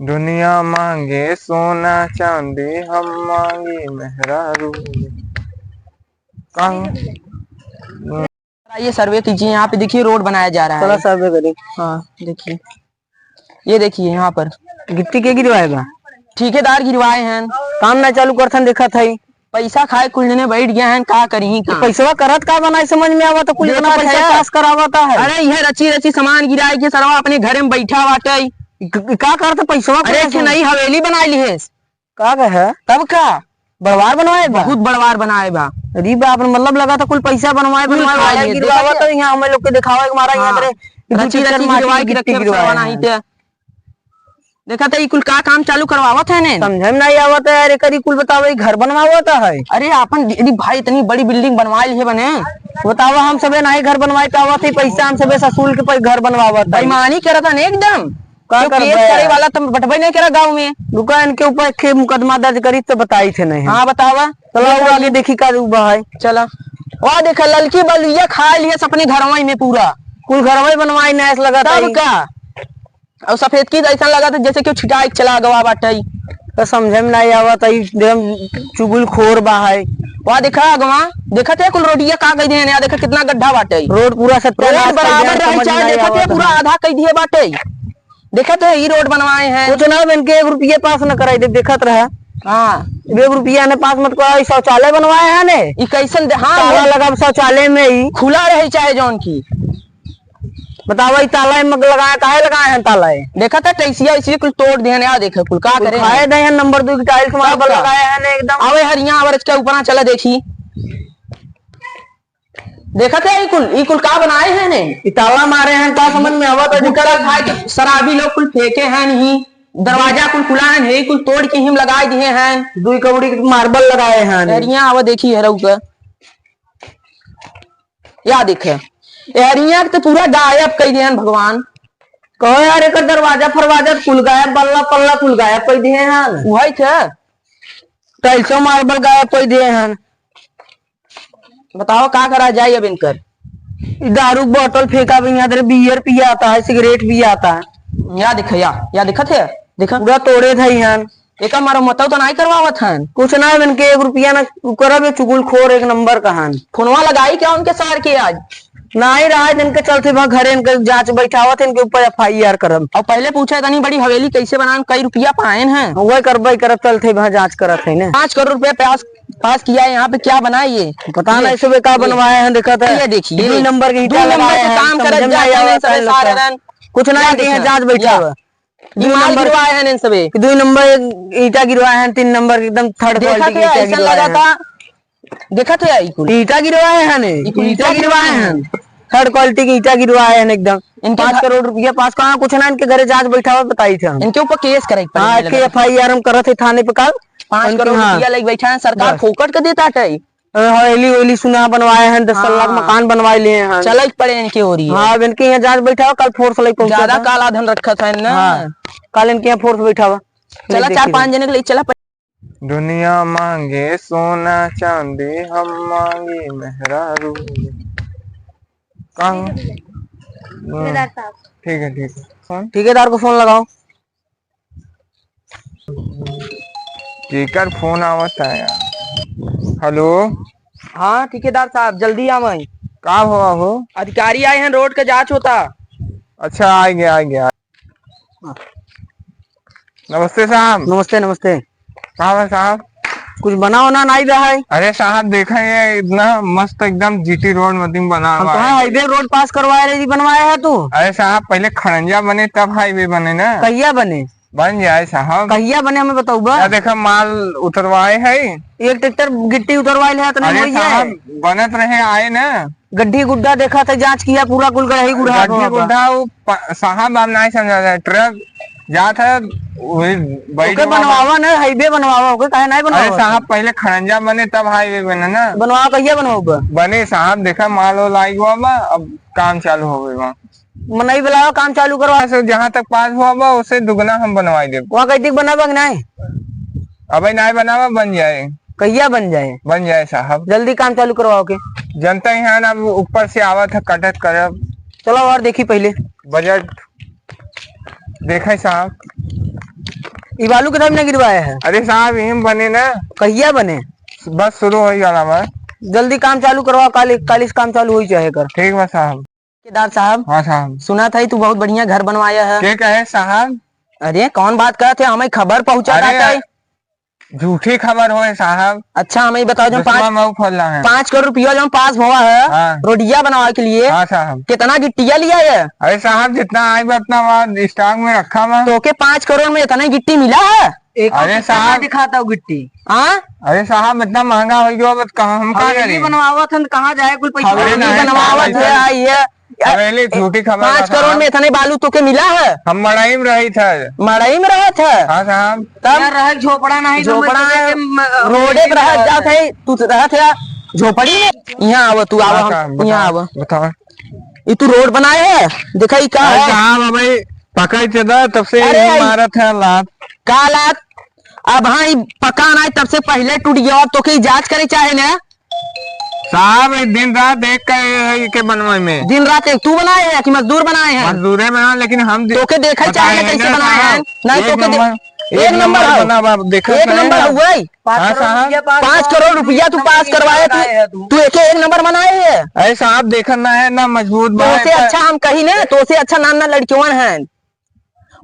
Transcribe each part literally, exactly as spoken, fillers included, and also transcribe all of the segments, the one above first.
दुनिया मांगे सोना चांदी, हम मांगी मेहरारू। का हो? आइए, सर्वे कीजिए, यहाँ पे देखिए, रोड बनाया जा रहा चला है। सर्वे करी। हाँ, देखिए, ये देखिए, यहाँ पर गिट्टी के गिरवाए बा? ठेकेदार गिरवाए हैं। काम ना चालू करथन, देखत है। पैसा खाए कुल जने बैठ गया है, का करी ये काम? पैसवा करत का बनाए, समझ में आवा तो कुल इतना देखत पैसा है। पास करावता है। अरे, यह रची रची सामान गिराए के सरवा अपने घरे में बैठा बाटे। क-, का करत पैसवा अरे, पैसा एक नई हवेली बनाई ली है। का कहे? तब का? बड़वार बनवाए बा? बहुत बड़वार बनाए बा। अरे बाप रे, मतलब लगा था कुल पैसा बनवाए, कुल बनवाए, खाए वाला लिए, गिरवावा देखा तो यहाँ हमें लोग के दिखावा के मारा यहाँ हाँ। तेरे दू रची टीचर रची माटी गिरवाए के गिट्टी रखे गिरवाए सरवा नहीं हैं। ते। देखा तो ई कुल का काम चालू करवावत है ने? समझे में नहीं आवत है यार, एकर ई कुल बतावा, ई घर बनवावत है। अरे आपन दीदी भाई इतनी बड़ी building बनवा ली है बने। बतावा हम सबे नहीं घर बनवाए पावत है, पैसा हम सबे ससुर के पे घर बनवावत है। बेईमानी करत है ने एकदम। का तो करबे केस करे यार? वाला तुम बटबे नहीं करा गाँव में। रुका, इनके ऊपर एक ठे मुकदमा दर्ज करी तो बताई थे नहीं। हाँ, बतावा। चला, वो आगे देखी का उबा है। चला। वह देखा, ललकी बलुइया खा लिया अपने घरवा में पूरा। कुल घरवा ही बनवाई, नैस लगा तब था। का? और सफेद की ऐसा लगा था जैसे कि छिटाई के चला गवा बाटे। तो समझे में नहीं आवत है, एकदम चुगलखोर बा है। वह देखा अगवा, देखत है कुल रोडिया का कह दिए हैं, देखा कितना गड्ढा बाटे। रोड पूरा सत्यानाश रोड कर दिया, बराबर रहे, समझ में चाहे नहीं देखत है आवत पूरा है। आधा कह दिए बाटे। देखत है, ई रोड बनवाए हैं। कुछ ना, इनके एक रुपया पास न कराई दे, देखत रहा। हाँ। एक रुपया ने पास मत कराई, शौचालय बनवाए हैं ने। ई कैसन दे-, हाँ, ताला वो लगा शौचालय में ही। खुला रहे चाहे जौन की। बतावा, ई ताला में लगाए, काहे लगाए हैं ताला? देखत है, टैसिया इसी कुल तोड़ दिए हैं, आ देखे कुल का कुल करे खाए हैं। दे हैं, नंबर दो की टाइल्स मार्बल का? लगाए हैं ने एकदम। अबे हरिया अबरज के ऊपर चला देखी। देखत है, ई कुल, ई कुल का बनाए हैं ने? ई ताला मारे हैं, का समझ में आवत है? गुटखा खाए के शराबी लोग कुल फेंके हैं नहीं, दरवाजा कुल खुला है नहीं, कुल तोड़ के हिम लगाए दिए हैं। दुई कौड़ी के मार्बल लगाए हैं। एरिया आवा देखी है रहू का। या देखे, एरिया के तो पूरा गायब कर दिए हैं भगवान। कहो यार, एकर दरवाजा फरवाजा कुल गायब, बल्ला पल्ला कुल गायब कर दिए हैं। वही थे। टाइल्सो मार्बल गायब कर दिए हैं। बताओ का करा जाए अब इनकर? ई दारू के बोतल फेंका भी यहाँ, तेरे बियर पियाता है, सिगरेट पियाता है। या दिखा, या, या दिखत है, देखा। पूरा तोड़े था यहाँ। एका मरम्मतौ तो नाहीं करवावत हन। कुछ ना, इनके एक रुपया ना करब, ये चुगलखोर एक नंबर का हन। फोनवा लगाई क्या उनके सार के आज? नाहीं रहा, इनके चलते वहाँ घरे इनके जांच बैठावत है, इनके ऊपर एफ आई आर करब। और पहले पूछा इतनी बड़ी हवेली कैसे बनान, कई रुपया पाएन हैं? वही करबे करब, चलते वहाँ जांच करत है ना। पाँच करोड़ रुपया पास पास किया है, यहाँ पे क्या बनाए ये? पता ये, नहीं सुबह का ये, बनवाए हैं, देखा था। ये देखिए, दुई नंबर के ईंटा लगाए हैं, काम करत जाते हैं, सब सारे रन। कुछ ना किए हैं, जांच बैठा हुआ। दुई नंबर गिरवाए हैं इन सबे। दुई नंबर ईंटा गिरवाए हैं, तीन नंबर एकदम थर्ड क्वालिटी के ईंटा गिरवाए हैं। देखा थे आई कुल। ईंटा गिरवाए हैं ने, ईंटा गिरवाए हैं। थर्ड क्वालिटी के ईंटा गिरवाए हैं एकदम। इनके पाँच करोड़ रुपया पास कहाँ कुछ ना, इनके घरे जांच बैठा हुआ बताई थे हम। इनके ऊपर केस करे के पड़ेगा। हाँ, इनके एफ आई आर हम करत है थाने पे कल। पाँच करोड़ रुपया लग बैठा है, सरकार फोकट के देता है। हवेली ववेली सुना बनवाए हैं, दस लाख मकान बनवाए लिए हैं। चला ही पड़े इनके हो रही है। हाँ, अब इनके यहाँ जांच बैठा हो, कल फोर्स लग पहुंचा ज्यादा काला धन रखा था ना। हाँ, कल इनके यहाँ फोर्स बैठा हुआ। चला, चार पांच जने के लिए चला। दुनिया मांगे सोना चांदी, हम मांगी मेहरारू। का हो? ठेकेदार साहब। ठीक है, ठीक है। ठेकेदार को फोन लगाओ। केकर फोन आवत है यार? हेलो। हाँ ठेकेदार साहब, जल्दी आवै। का हुआ हो? अधिकारी आए हैं, रोड का जांच होता। अच्छा, आ गया, आ गया। नमस्ते साहब। नमस्ते, नमस्ते। का बा साहब? कुछ बना होना नाहीं बा है? अरे साहब, देखा ये इतना मस्त एकदम जी टी रोड मतिन बना हुआ है। हाईवे रोड पास करवाए रही, बनवाया है तू? अरे साहब, पहले खड़ंजा बने तब हाईवे बने ना। कहिया बने? बन जाए साहब। कहिया बने हमें बताऊ बा? या देखा, माल उतरवाए है। एक ट्रैक्टर गिट्टी उतरवाए ले, इतने अरे होई है। साहब, बनत रहे, आए ना। गड्ढी गुड्ढा देखा था, जांच किया, पूरा कुल गड़ही गुड़हा गड्ढी हुआ बा। गुड्ढा वो प-, साहब, आप नाहीं समझा जाए, ट्रक जात है, वही बैठ ओके हुआ बा। बनवावा ना, हाईवे बनवावा, ओके काहे नाहीं अरे बनवावा? साहब, पहले खड़ंजा बने, तब हाईवे बने ना। बनवावा, कहिया बनवाऊ बा? बने साहब, देखा, माल वाल आई हुआ बा, अब काम चालू हो गई बा। मनई बुलावा, काम चालू करवा। से जहाँ तक पास हुआ बा, उसे दुगना हम बनवाई देब। वहाँ कई दिक बनावा कि नाहीं? अबे नाहीं बनावा, बन जाए। कहिया बन जाए? बन जाए साहब। जल्दी काम चालू करवाओ के। जनता यहाँ ना अब ऊपर से आवत है, कटत करब। चलो और देखी पहले। बजट देखे साहब। ई बालू के टाइम ना गिरवाए है? अरे साहब, यही बने ना। कहिया बने? बस शुरू हो गया बा। जल्दी काम चालू करवा, काल, काल से काम चालू हो ही जाए कर। ठीक बा साहब। ठेकेदार साहब। हाँ साहब। सुना था तू बहुत बढ़िया घर बनवाया है। के कहे साहब? अरे कौन बात करत है, हमें खबर पहुँचा अरे, था। झूठी खबर होए साहब। अच्छा, हमें बताओ, जो दुश्मन पाँच, मऊ खोल रहा है। पाँच करोड़ रुपया जो पास हुआ है हाँ। रोडिया बनावे के लिए, हाँ साहब। कितना गिट्टिया लिया है? अरे साहब, जितना आई बा उतना वहाँ stock में रखा बा। तो के पाँच करोड़ में इतना गिट्टी मिला है? एक अरे कितना साहब। दिखाता हूँ गिट्टी। हाँ? अरे साहब, इतना महंगा हो गया, अब कहाँ हम का हवेली करी? बनवावत हन, कहाँ जाए कुल पैसा? हवेली हवेली नहीं, बनवावत साहब, है, आई है। हवेली झूठी खबर पाँच बा करोड़ साहब। में इतने बालू तोके मिला है? हम मड़ई में रही थे। मड़ई में रहे थे? हाँ साहब। तब? यहाँ रहे झोपड़ा नहीं, तो झोपड़ा मैं है, तो म-, रोडे पे रहा जात है, तू तो रहत है झोपड़ी में। यहाँ आवा, तू आवा, हाँ हम साहब, यहाँ बताओ, आवा। बताओ। ये तू रोड बनाए है, देखा ये का अरे है? साहब, अबे पकड़ के दा, तब से अरे यही आई। मारत है लात। का लात? अब हाँ, ई पका ना, तब से पहले टूट गया। अब तोके ई जांच करे चाहे ना। साहब, ई दिन रात एक का है, के बनवाए में। दिन रात एक तू बनाए है कि मजदूर बनाए हैं? मजदूरे में हाँ, लेकिन हम दे-, तोके देखा चाहे बताए कैसे ना बनाए हैं? साहब, नहीं, एक तोके दे-, नंबर, एक एक नंबर नंबर हो। बना बा, देखा एक चाहे नंबर ना। हो गई। हाँ साहब। पाँच करोड़ रुपया तू पास करवाए, तू, तू एक, एक नंबर बनाए है। अरे साहब, देखा ना है ना, मजबूत बा, तो से ऐसा अच्छा हम कही ना, तो से अच्छा नाम ना लड़कियों हैं।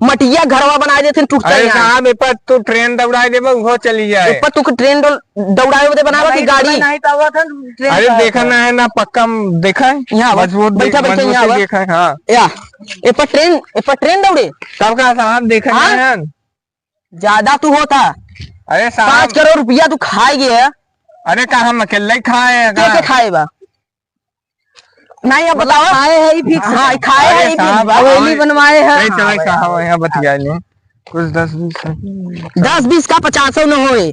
मटिया घरवा बनाए देथिन, टूटता अरे यहाँ। साहब, ए पर तू ट्रेन दौड़ाए देबा, उहो चली जाए। ए पर तू ट्रेन दौ-, दौड़ाए दे बनावा की गाड़ी? नहीं तो आवत है, ट्रेन अरे का देखा है। ना है ना, पक्का म-, देखा है? यहाँ आवा। मजबूत बैठा, देख-, बैठा, मजबूत यहाँ आवा। देखा है, हाँ। या, ए पर ट्रेन, ए पर ट्रेन दौड़े? तब का साहब, देखा हाँ? ना है? ज्यादा तू होता। अरे साहब। पाँच करोड़ रुपया तू खाए गए। अरे का हम अकेले ही खाए हैं के, का? के खाए बा? नहीं, अब मतलब बताओ। खाए है ही fix। हाँ, खाए अरे है ही fix साहब, बा। हवेली हमें बनवाए हैं। नहीं, चले साहब, यहाँ बतिया लें। कुछ दस बीस है। दस बीस का पचासों न होए।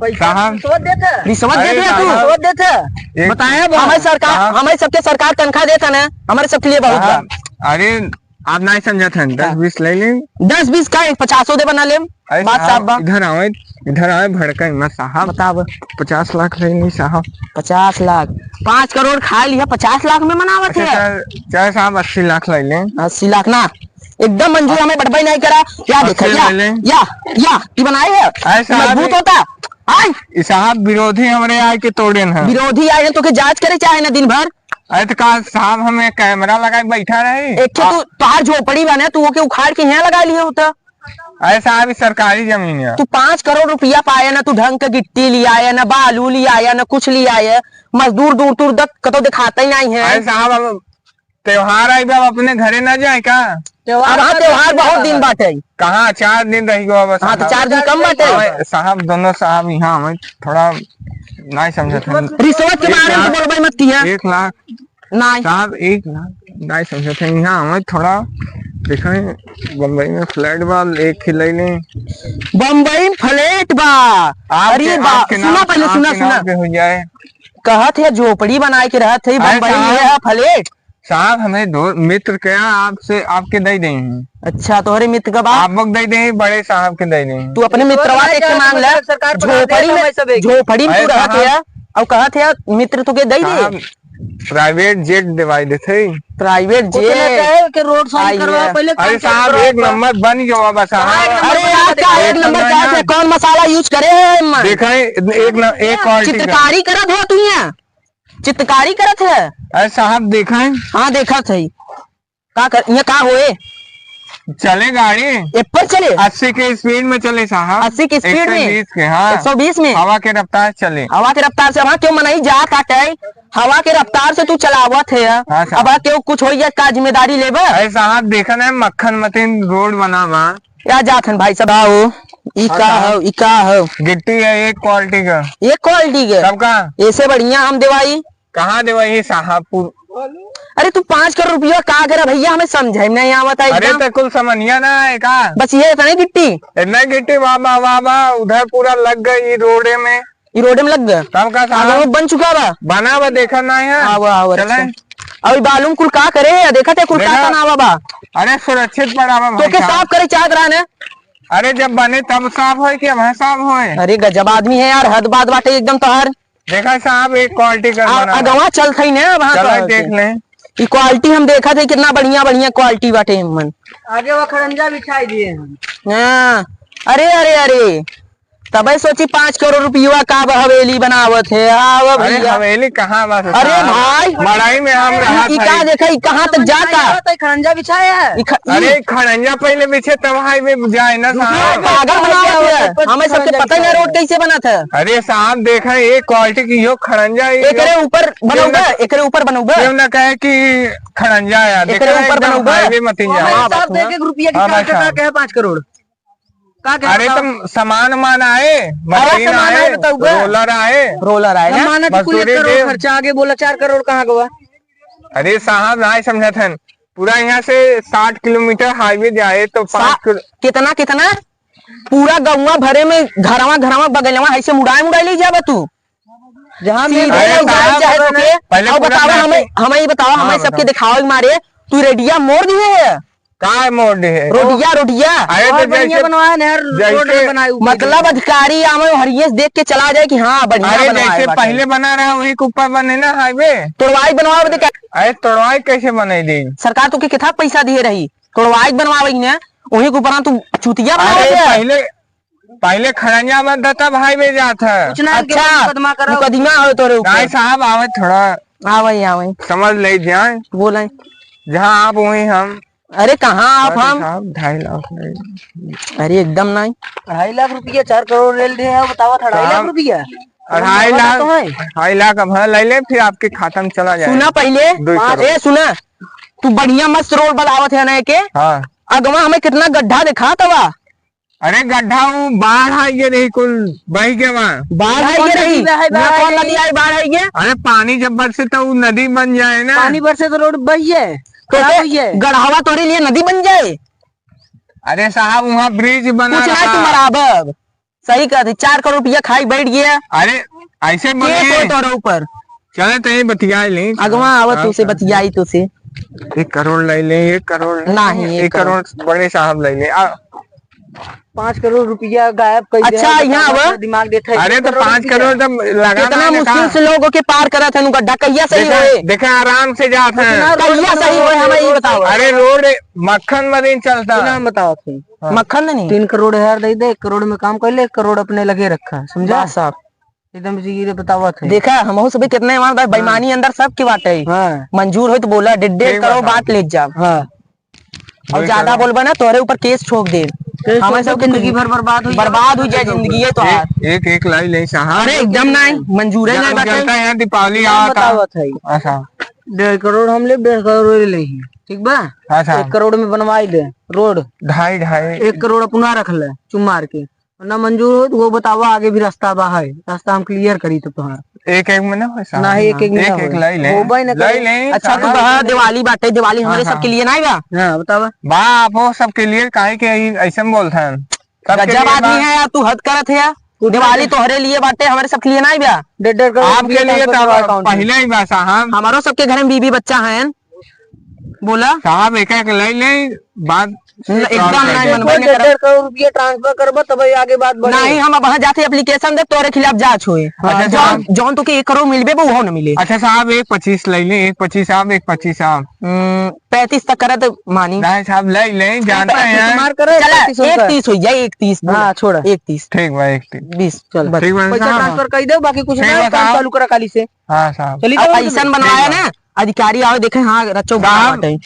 पैसा साहब। रिश्वत देत है? रिश्वत अरे देत है तू? साहब। रिश्वत देत है? एक बताए अब हमें सरकार, साहब। हमें सबके सरकार तनख्वाह देत है ना, हमारे सबके लिए बहुत बा। साहब, अरे आप नहीं समझत हैं, दस हाँ। बीस ले लें। दस बीस का एक पचासों दे बना लेम। अरे बात साहब, साफ बा। इधर आवे, इधर आवे, भड़काई मत साहब। बताब। पचास लाख ले ली साहब। पचास लाख? पाँच करोड़ खा लिया, पचास लाख में मनावत अच्छा, है। चाहे, चाहे साहब अस्सी लाख ले लें। अस्सी लाख ना, एकदम मंजूर, हमें बटवाई नहीं करा। या देखा, अस्सी या, ले लें। या, या, ये बनाए है। अरे साहब, मजबूत ये होता। आय। ये साहब विरोधी हमरे आए के तोड़े न। विरोधी आए हैं तो के जांच करे चाहे ना दिन भर। अरे तो का साहब हमें कैमरा लगा के बैठा रहे? एक ठे तू, तोहार झोपड़ी बने, तू ओके उखाड़ के यहाँ लगा लिए होता। अरे साहब, ई सरकारी जमीन है। तू पाँच करोड़ रुपया पाए ना, तू ढंग के गिट्टी लियाए ना, बालू लियाए ना, कुछ लियाए, मजदूर दूर दूर तक कतौ दिखाता ही नहीं है। अरे साहब, अब त्योहार आई बा, अब अपने घरे ना जाए का? त्योहार अब हाँ, का त्योहार दिन बहुत बा? दिन बाटे। कहाँ, चार दिन रह गया बस हाँ, तो साहब। चार दिन कम बाटे। अरे साहब, दोनों साहब यहाँ हमें थोड़ा नहीं समझत हैं। रिश्वत के एक बारे में लाख, तो बोलबे मत किया। एक लाख नहीं। साहब, एक लाख, नहीं समझत हैं। यहाँ हमें थोड़ा देखें, बम्बई में flat बा, एक ही ले लें। बम्बई में flat बा। आपके, अरे बा-, आपके सुना नाम, पहले, आपके सुना, नाम सुना। पे हो जाए। कहत है झोपड़ी बनाए के रहत है, अरे बम्बई में साहब, है flat। साहब, हमें दो मित्र के आपसे, आपके दे दें। अच्छा, तोहरे मित्र का बा? आप लोग दे दें, बड़े साहब के दे दें। तू अपने मित्रवा से के मांग ले। सरकार प्रधान झोपड़ी देता में, है सब एक। झोपड़ी में अरे तू रहत साहब। है, और कहत है मित्र तुके दे दे। साहब, private jet दिवाई देते। Private उतना jet। चाहे कि road साफ आई करवा, है। पहले अरे काम साहब, चालू एक करवा। नंबर बन गया बा साहब। हाँ, एक नंबर अरे बना यार, दे। क्या एक नंबर एक नंबर का ना। है? कौन मसाला use करे है? देखा है, एक न-, एक quality का। चित्रकारी करत हो तू यहाँ? चित्रकारी करत है? अरे साहब, देखा है? हाँ, देखत है। का कर, ये का होए? चले गाड़ी। एप्पल चले? अस्सी के speed में चले साहब। अस्सी के speed में? एक सौ बीस के, हाँ। एक सौ बीस में? हवा के रफ्तार चले। हवा के रफ्तार से, वहाँ क्यों मनई जा काटे? हवा के रफ्तार से तू चलावत है। हाँ साहब। अब क्यों कुछ हो जाए, का जिम्मेदारी लेबा? अरे साहब, देखा ना, मक्खन मतीन road बना बा। या जात हन भाई साहब, आओ। ई हाँ का साहब। हो, ई का हो? गिट्टी है, एक quality का। एक quality के? तब का? ऐसे बढ़िया हम देवाई। कहाँ देवाई? साहबपुर। अरे तू पाँच करोड़ रुपया का करे भैया, हमें समझे में नहीं आवत है अरे एकदम। तो कुल समनिया ना है का? बस ये इतने गिट्टी? इतना गिट्टी, वाह, वाह, वाह, वाह, उधर पूरा लग गई रोडे में। ई रोडे में लग गया? तब का साहब? आगे वो बन चुका बा? बना बा, देखा ना है। आवा, आवा, चले। अच्छा। अब ई बालू में कुल का करे है? देखा थे कुल का देखा। बनावा बा? अरे सुरक्षित पड़ा बा तो भाई के साहब। साफ करे चाहत रहा ने? अरे जब बने तब साफ होए कि अब साफ होए? अरे गजब आदमी है यार, हद बात बाटे एकदम तोहार। देखा साहब, एक quality कर आ, बना। अगवा चल थई ने, वहाँ चला पर देख के। ले। ई quality हम देखा थे, कितना बढ़िया, बढ़िया quality बाटे इमन। आगे वो खड़ंजा बिछाई दिए हैं। हाँ, अरे, अरे, अरे, तबे सोची पाँच करोड़ रुपया का अब हवेली बनावत है। आव अरे भैया। हवेली कहाँ बा अरे साहब? भाई, मड़ई में हम ई, रहत ई का हई। देखा, ई कहाँ तक जाता? खड़ंजा बिछाया है। ई ख-, ई अरे खड़ंजा पहले बिछे तब हाईवे जाए ना साहब। पागल बनावत है। हमें सबके पता ही ना रोड कैसे बनत है। अरे साहब देखा, एक क्वालिटी की यो खड़ंजा, यो एकरे ऊपर बनौबा, क्यों ना, एकरे ऊपर बनौबा। क्यों ना कहे कि खड़ंजा है, एकरे देखा ऊपर एकदम बनौबा। हाईवे मत ही जाए। हमारे हिसाब से एक एक रुपया की हाँ, कार भाई का साहब। क्या है, पाँच करोड़? का क्या अरे बताओ? तुम सामान वामान आए, अरे मशीन सामान आए, आए, बताओ बा। रोलर आए, रोलर आए ना? सामान तो कुल एक मजदूरी करोड़ दे। खर्चा आगे बोला, चार करोड़ कहाँ गवा? अरे साहब, ना समझत हन, पूरा यहाँ से साठ किलोमीटर हाईवे जाए तो पाँच सा-, किलो- कितना, कितना? पूरा गौवा भरे में घरवा, घरवा, बगलवा ऐसे मुड़ाए, मुड़ाए ले जाबा तू। जहाँ सीधे मिल अरे जाए, साहब, जाए, जाए, पहले ओके। अब पूरा बतावा, मैप हमें, हमें ये बतावा, हाँ, हमें सबके बताओ। दिखावे के मारे, तू रेडिया मोड़ दिए है। का मोड़ दिए है? रोडिया, रोडिया। अरे तो बहुत बढ़िया जैसे बनवाए ना यार, रोड जैसे बनाए ऊपर। मतलब अधिकारी आवे, हरियस देख के चला जाए कि हाँ, बढ़िया अरे बनवाए जैसे बाटे। पहले बना रहा, वही के ऊपर बने ना हाईवे। तोड़वाई बनवावे दे क्या? अरे तोड़वाई कैसे बने दी? सरकार तो के कितना पैसा दिए रही, तोड़वाई बनवावे ही ना, वही के ऊपर तू चुतिया बनावे अरे दे। पहले पहले खड़ंजा बनता तब हाईवे जात है। कुछ ना, अच्छा, मुकदमा करो। मुकदमा हो तोरे ऊपर। नहीं साहब, आवे थोड़ा। आवे, आवे। समझ ले जाए। बोले। जहाँ आप वहीं हम। अरे कहाँ आप अरे हम? साहब, ढाई लाख नहीं। अरे एकदम नहीं। अढ़ाई लाख रुपया, चार करोड़ रेल दे है, बतावा था, अढ़ाई लाख साहब, रुपया। अढ़ाई बतावा लाख, तो है। अढ़ाई लाख अब हाँ ले ले, फिर आपके खाता में चला जाए। सुना पहले, दो करोड़। ए सुना, तू बढ़िया मस्त रोड बनावत है ना के? हाँ। अगवा हमें कितना गड्ढा दिखा तवा। अरे गड्ढा वो बाढ़ आई गे रही, कुल बह गया वहाँ। बाढ़ आई गे रही? बाढ़ आई गे रही? वहाँ कौन नदी आई, बाढ़ आई गे? अरे पानी जब बरसे तो वो नदी बन जाए ना। पानी बरसे तो रोड बह जाए, तो खराब हो जाए। गढ़ावा तोरे लिए नदी बन जाए? अरे साहब वहाँ ब्रिज बना कुछ ना रहा। तुम्हारा अब सही कहत है, चार करोड़ रुपया खाई बैठ गया। अरे ऐसे के बोलिए। कोई तोरे ऊपर? चले तो ये बतिया ले। अगवा आवत हाँ, तुसे हाँ। बतियाई तुसे। एक करोड़ ले ले, एक करोड़ ले ले। नहीं, एक एक करोड़। करोड़ बड़े साहब ले ले। आ, पाँच करोड़ रुपया गायब कर दे, अच्छा, बताओ, यहाँ आवा। दिमाग देता है। अरे, एक तो करोड़ पाँच रुपया। करोड़ तो लगाना कितना है, मुश्किल कहाँ? से लोगों के पार करत है, उनका डकैया सही देखा, होए। देखा, आराम से जात है। इतना रोड कहिया सही बनवाओ, होए, हमें ये रोड बताओ। अरे, रोड मक्खन मरीन चलता सुना, है। हम बताओ थे। हाँ। मक्खन नहीं। तीन करोड़ यार दे दे, एक करोड़ में काम कर ले, एक करोड़ अपने लगे रखा, समझा? बस साहब। एकदम से ये बतावत है। देखा, हमहू सभी कितने ईमानदार, हाँ। बेईमानी अंदर सबके बाटे। हाँ। मंजूर होई तो बोला, डेढ़, डेढ़ ठीक करोड़ बात, बात हाँ। ले जाब। हाँ। और वही ज्यादा करो। बोलबा ना, तोहरे ऊपर केस ठोक देब। केस हमारे ठोक सबके देब, जिंदगी भर बर्बाद हो जाए। बर्बाद हो जाए जिंदगी, ये तो एक, हाथ। एक, एक लाई ले साहब। अरे, एकदम नहीं, मंजूर है जान नहीं बाटे। चलता है, दीपावली नाम आवता। बतावत है। अच्छा। डेढ़ करोड़ हम ले, डेढ़ करोड़ ले ही, ठीक बा? अच्छा। एक करोड़ में बनवाई ले रोड। ढाई, ढाई। एक करोड़ अपना रख ले, चुम मार के। ना मंजूर हो तो वो बतावा, आगे भी रास्ता बा है, रास्ता हम clear करी तो तोहार। एक एक में ना होई साहब। ना, एक एक में एक ना एक होई। लाई ले। होबे ना लाई करे। ले, अच्छा, तू साहब। कहा दिवाली बाटे, दिवाली हाँ, हमरे हाँ। सबके लिए ना आएगा? हाँ, बतावा। बा, आप वो सबके लिए काहे के ऐ-, ऐसे में बोलत हैं? सबके गजब लिए आदमी बा। है यार, तू हद करत है यार। कुछ दिवाली नहीं। तोहरे लिए बाटे, हमरे सबके लिए ना आएगा? डेढ़ डेढ़ करोड़ आपके रुपया लिए transfer तो करवा account में। पहले ही बा साहब। हमारो सबके घर में बीबी बच्चा हैं। बोला। साहब, एक एक ले ले, बात न, एकदम नहीं, मनबे नहीं डेढ़ करब। करोड़ रुपया transfer करबा, तब आगे बात बढ़ी। नहीं, हम अब वहाँ जाते application दे, तोरे खिलाफ जांच होए। अच्छा, जौन, साहब। जौन तो के एक करोड़ मिलबे, वो न मिले। अच्छा, साहब, एक पच्चीस ले ले, एक पच्चीस आप, एक पच्चीस आप। हम्म, पैंतीस तक करत मानी। नहीं, साहब, ले ले, जानते हैं। चला, पैंतीस मार करे, पैंतीस होता है। एक तीस हो जाए, एक तीस बोला। हाँ, छोड़ा। एक तीस। ठीक बा, एक तीस। बीस, चल। बस। ठीक बा, पैसा साहब। Transfer कर दे, बाकी कुछ ठीक ना, बा, काम साहब। चालू करा काली से। हाँ, साहब। चलिए, अब चलो, ऐसन चलो। बनवाया ठीक बा। ना, अधिकारी आवे देखे, हाँ, रचो साहब। बाटे।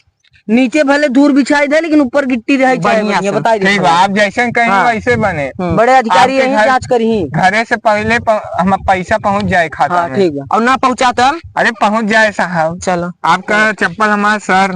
नीचे भले धूर बिछाई दे, लेकिन ऊपर गिट्टी रहे, चाहे बढ़िया बढ़िया, से। बताई दे ठीक बा, साहब। आप जैसे कहेंगे हाँ। वैसे बने। हम्म। बड़े अधिकारी आपके यहीं घर, जांच करी। घरे से पहले प-, हम पैसा पहुंच जाए खाता हाँ, में। ठीक बा। और ना पहुंचा तो? अरे पहुंच जाए साहब। चलो। आपका चप्पल हमारा सर